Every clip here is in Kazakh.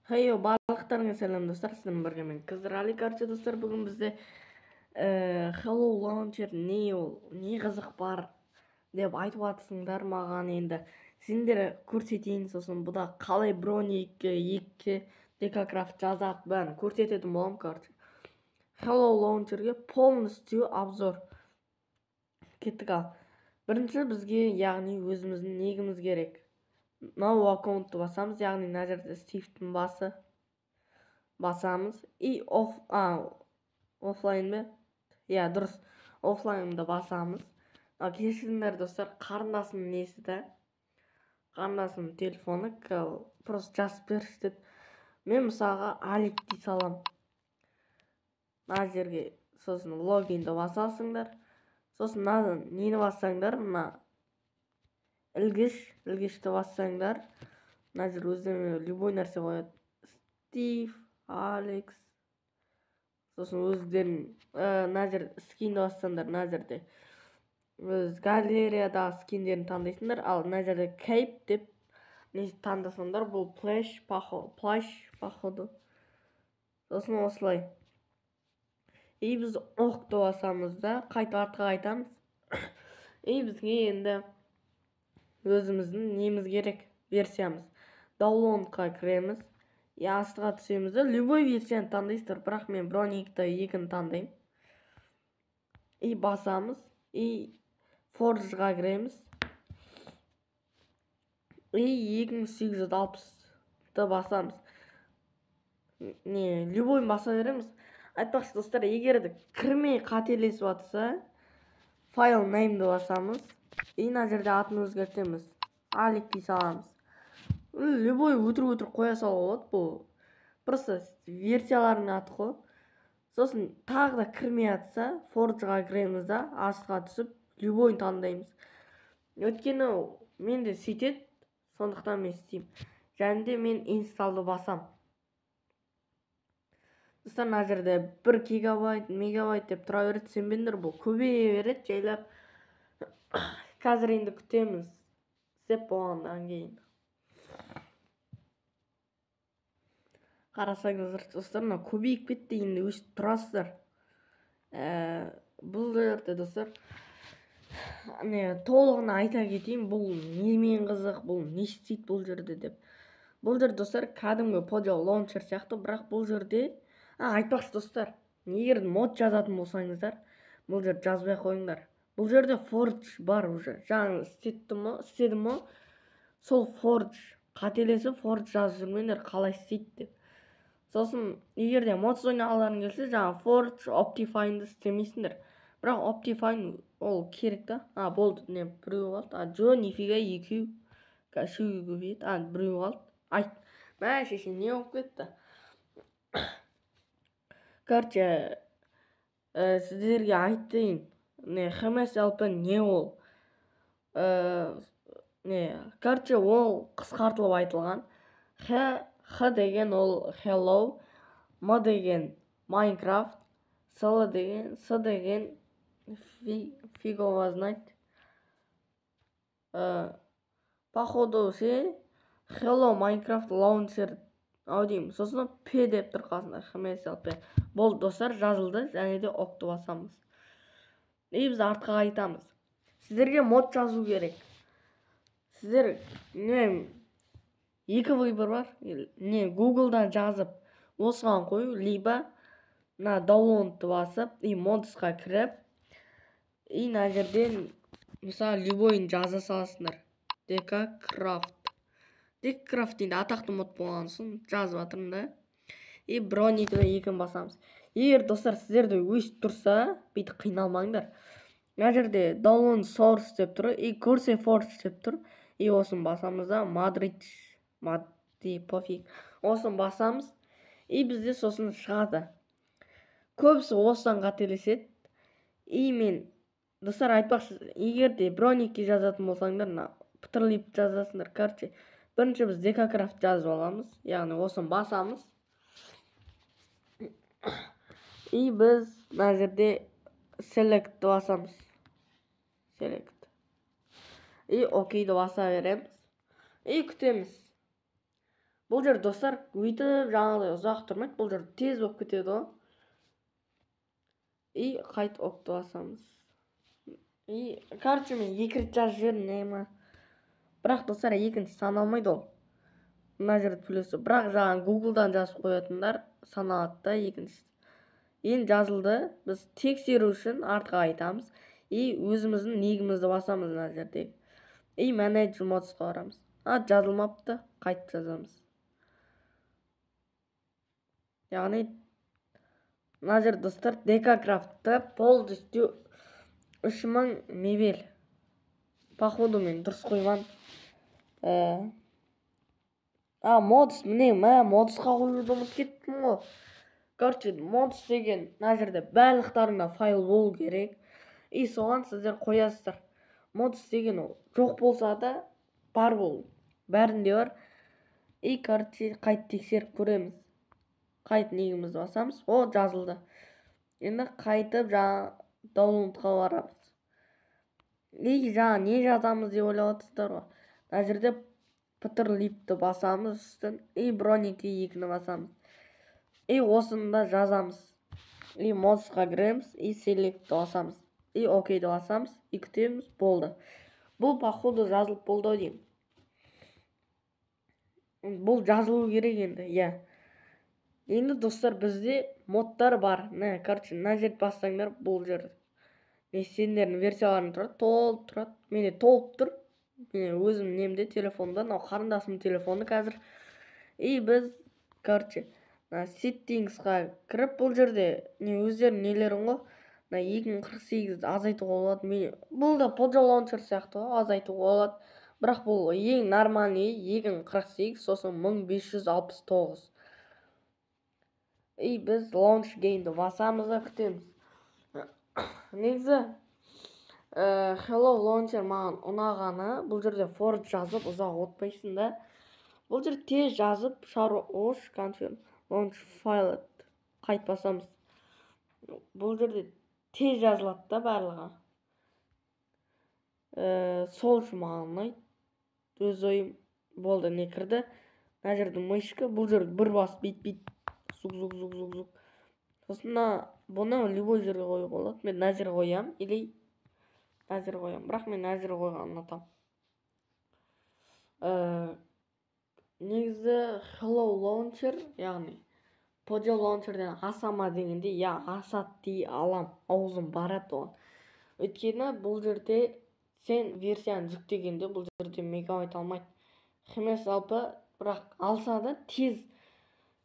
Хейо, барлықтарыңа сәлем, достар, сіздермен бірге мен, Қызырали. Короче, достар, бүгін бізде Hello Launcher не ол, не қызық бар деп айтып жатсыңдар маған. Енді сендер көрсетейін, сосын бұда қалай броник 2 декакрафт жазады, бәрін көрсететін боламын. Короче, Hello Launcherге полностью обзор. Кеттік. Ал бірінші бізге, яғни өзіміздің негіміз керек. Мынау аккаунтты басамыз, яғни мына жерде Стивтің басы, басамыз и оф а офлайн бе? Иә, дұрыс, офлайнды басамыз. А, кешіріңдер, достар, қарындасымның несі да, қарындасымның телефоны, просто жазып берші деді. Мен мысалға Алик дей саламын мына жерге. Сосын логинді басасыңдар, сосын мына нені бассаңдар, мына ілгішті бассаңдар, мына жер өздеріңе любой нәрсе қояды: Стив, Алекс. Сосын өздерің мына жер скинді бассаңдар, мына жерде өз галереядағы скиндерін таңдайсыңдар. Ал мына жерде кейп деп не таңдасаңдар, бұл плащ, плащ походу. Сосын осылай, и біз окты басамыз да, қайтып артқа қайтамыз. И бізге енді өзіміздің неміз керек, версиямыз. Downloadқа кіреміз и астыға түсеміз да, любой версияны таңдайсыздар, бірақ мен броникті екіні таңдаймын. И басамыз, и Forgeға кіреміз, и 2860-ты басамыз. Не, любойын баса береміз. Айтпақшы, достар, егер де кірмей қателесіп жатса, file nameді басамыз и мына жерде атын өзгертеміз, Алик дей саламыз. Любой өтірік өтірік қоя салуға болады, бұл просто версиялардың аты ғой. Сосын тағы да кірмей жатса, Forgeға кіреміз да, астыға түсіп, любойын таңдаймыз, өйткені менде сөйтеді, сондықтан мен істеймін. Және де мен installды басам. Достар, мына жерде 1 гигабайт, мегабайт деп тұра береді, сенбеңдер, бұл көбейе береді жайлап. Қазір енді күтеміз істеп болғаннан кейін. Қарасаңыздар, достар, мына көбейіп кетті, енді өстіп тұрасыздар. Бұл жерде, достар, не толығын айта кетейін, бұл немен қызық, бұл не істейді бұл жерде деп. Бұл жерде, достар, кәдімгі Pojav Launcher сияқты, бірақ бұл жерде, айтпақшы, достар, егер мод жазатын болсаңыздар, бұл жерде жазбай ақ қойыңдар. Бұл жерде Forge бар уже, жаңа істеттім ғой, істедім ғой, сол Forge. Қателесіп Forge жазып жүрмеңдер, қалай істейді деп. Сосын егер де модсыз ойнағыларың келсе, жаңа Forge, Optifine'ды істемейсіңдер, бірақ Optifine ол керек та. А, болды, не, біреу қалды. А, жо, нифига, екеу, үшеуге көбейеді. А, біреу қалды. Айт, мә, шеше, не болып кетті? Короче, сіздерге айтайын, не HMSLP не ол, не, короче, ол қысқартылып айтылған. Х, Х деген ол hello, М деген Minecraft, С деген, С деген фигово знать. Походу ше Hello Minecraft Launcher ау деймін. Сосын П деп тұр қасында, HMSLP. Болды, достар, жазылды, және де окты басамыз. И біз артқа қайтамыз. Сіздерге мод жазу керек. Сіздер не, екі выбор бар: не Гуглдан жазып осыған қою, либо мына downloadты басып и модсқа кіріп, и мына жерден мысалы любойын жаза саласыңдар. Декакрафт, Декакрафт енді атақты мод болған соң жазып жатырмын да. И броникті екіні басамыз. Егер, достар, сіздерде өйстіп тұрса, бүйтіп қиналмаңдар. Мына жерде download source деп тұр и CurseForge деп тұр, и осыны басамыз да, Мадрид, Мадри, пофиг, осыны басамыз, и бізде сосын шығады. Көбісі осыдан қателеседі. И мен, достар, айтпақшы, егер де броникке жазатын болсаңдар, мына пытырлип жазасыңдар. Короче, бірінші біз декакрафт жазып аламыз, яғни осыны басамыз, и біз мына жерде selectті басамыз, select, и окейді баса береміз, и күтеміз. Бұл жер, достар, өйтіп жаңағыдай ұзақ тұрмайды, бұл жер тез болып кетеді ғой. И қайтып ок ты басамыз. И, короче, мен екі рет жазып жібердім, не ма. Бірақ, достар, екінші саналмайды ол. Мына жерде плюсы. Бірақ жаңа Гуглдан жазып қоятындар саналады да екіншісі. Енді жазылды. Біз тексеру үшін артқа қайтамыз. И өзіміздің нигімізді басамыз мына жерде. И Manage Mods қа барамыз. А, жазылмапты, қайтып жазамыз. Яғни мына жерде, достар, Декакрафтты полностью 3000 мебель. Походу, мен дұрыс қойман. А, mods, міне, мә, mods қа қоюды ұмытып кеттім ғой. Короче, mods деген мына жерде барлықтарыңда файл болу керек. И соған сіздер қоясыздар. Mods деген ол жоқ болса да бар бол. Бәрінде бар. И, короче, қайтып тексеріп көреміз. Қайтып нигімізді басамыз. О, жазылды. Енді қайтып жаңа download қа барамыз. И жаңа не жазамыз деп ойлап отырсыздар ғой. Мына жерде Петрлипті басамыз үстін и Броники екіні басамыз. И осыны да жазамыз. И mods қа кіреміз, и select басамыз. И окейді басамыз, и күтеміз, болды. Бұл, походу, жазылып болды ау деймін. Бұл жазылу керек енді, иә. Енді, достар, бізде модтар бар. Міне, короче, мына жерді бассаңдар, бұл жер не, сендердің версияларың тұрады, толып тұрады. Менде толып тұр. Міне, өзім немде, телефонда, мынау қарындасымның телефоны қазір. И біз, короче, мына settings қа кіріп, бұл жерде не, өздерінің нелерің ғой. Мына 2048-ді азайтуға болады. Мен бұл да Pojav Launcher сияқты ғой, азайтуға болады. Бірақ бұл ең нормальный 2048, сосын 1569. И біз launch game ді басамыз да күтеміз. Негізі Hello Launcher маған ұнағаны, бұл жерде Forge жазып ұзақ отпайсың да. Бұл жерде тез жазып шаруа. Ош, confirm launch file, қайтып басамыз. Бұл жерде тез жазылады да барлығы. Сол үшін маған ұнайды. Өз ойым. Болды, не кірді. Мына жерде мышка, бұл жерде бір басып бит бит зук зук зук зук зук. Сосын мына бұны любой жерге қоюға болады. Мен мына жерге қоямын или мына жерге қоямын. Бірақ мен мына жерге қойғанды ұнатамын. Негізі Hello Launcher, яғни Pojav Launcher'ден аса ма дегенде, иә, асады дей алам. Аузым барады оған. Өйткені бұл жерде сен версияны жүктегенде бұл жерде мегабайт алмайды. HMSLP бірақ алса да тез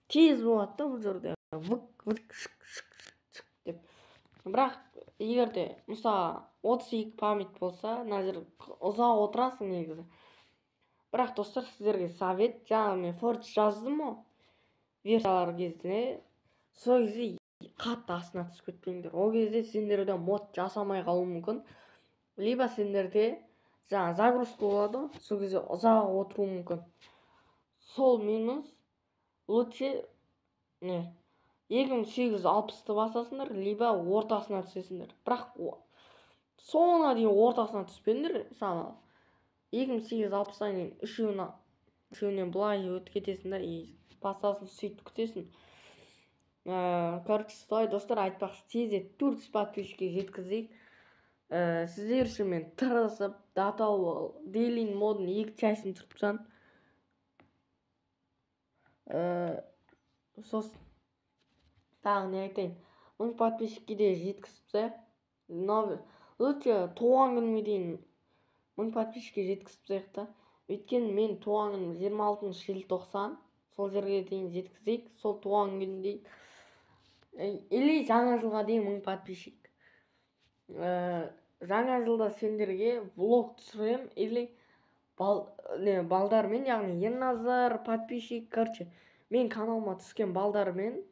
тез болады да бұл жерде. Вк вк шк шк шк деп. Бірақ егер де мысалы 32 память болса, мына жер ұзақ отырасың негізі. Бірақ, достар, сіздерге совет, жаңа мен Forge жаздым ғой версиялар кезінде, сол кезде қатты астына түсіп кетпеңдер. Ол кезде сендерде мод жасамай қалуы мүмкін. Либо сендерде жаңа загрузка болады ғой, сол кезде ұзақ отыруы мүмкін. Сол минус. Лучше не 2860-ты басасыңдар, либо ортасына түсесіңдер. Бірақ соңына дейін ортасына түспеңдер. Мысалы, 2860-тан кейін үшеуінен былай өтіп кетесің да, и басасың, сөйтіп күтесің. Короче, солай, достар. Айтпақшы, тездетіп 400 подписчикке жеткізейік. Сіздер үшін мен тырысып датау дейлин модын екі часть ін түсіріп тастадым. Сосын тағы не айтайын, 1000 подписчикке де жеткізіп тастайық. Лучше туған күніме дейін 1000 подписчикке жеткізіп тастайық та, өйткені мен туған күнім 26 желтоқсан. Сол жерге дейін жеткізейік, сол туған күнге дейін или жаңа жылға дейін 1000 подписчик. Жаңа жылда сендерге влог түсіремін или не балдармен, яғни Ерназар подписчик, короче, мен каналыма түскен балдармен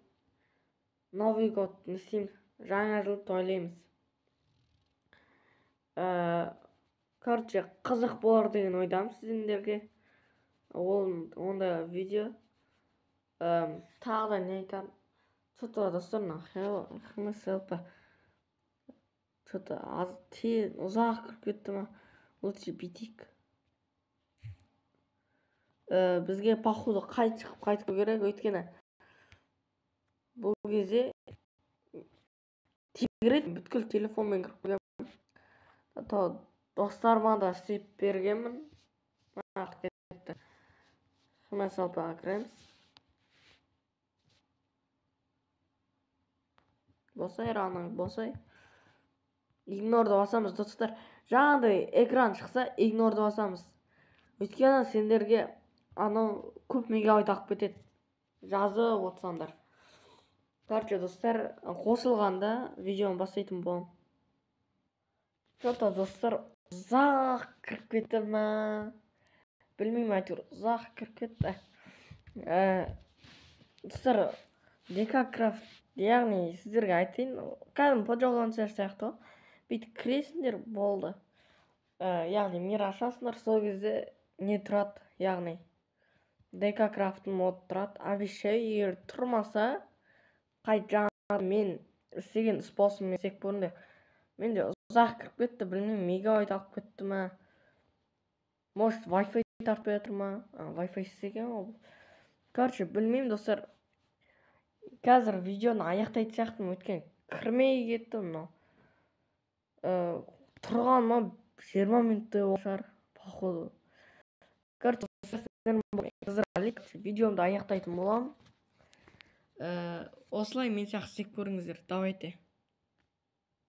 Новый год не істейміз, жаңа жыл тойлаймыз. Короче, қызық болар деген ойдамын сіздерге ол ондай видео. Тағы да не айтамын? Че-то, достар, мына HMSLP че-то аз, тез, ұзақ кіріп кетті ма? Лучше бүйтейік. Бізге походу қайт шығып қайту керек, өйткені бұл кезде тегірет бүткіл телефонмен кіріп қойғанмын. Достарыма да істеп бергенмін. Кетті. ХМСЛП-ға кіреміз. Босай, рано, босай. Игнорды басамыз, достар. Жаңағыдай экран шықса, игнорды басамыз. Өйткені сендерге анау көп мегабайт алып кетеді. Жазып отырсаңдар. Короче, достар, қосылғанда видеоны бастайтын боламын. Что-то, достар, ұзақ кіріп кетті ма? Білмеймін, әйтеуір ұзақ кіріп кетті. Достар, Декакрафт, яғни сіздерге айтайын, кәдімгі Pojav Launcher сияқты ғой. Бүйтіп кіресіңдер, болды. Яғни мир ашасыңдар, сол кезде не тұрады, яғни Декакрафттың мод тұрады. Обещаю, егер тұрмаса, қайт жаңа мен істеген способымен істеп көріңдер. Менде ұзақ кіріп кетті, білмеймін, мегабайт алып кетті ма? Может, Wi-Fi тартпай жатыр ма? Wi-Fi істеген ғой. Короче, білмеймін, достар. Қазір видеоны аяқтайтын сияқтымын, өйткені кірмей кетті мынау. Тұрғаныма 20 минуттай болған шығар, походу. Короче, видеомды аяқтайтын боламын. Осылай мен сияқты істеп көріңіздер. Давайте.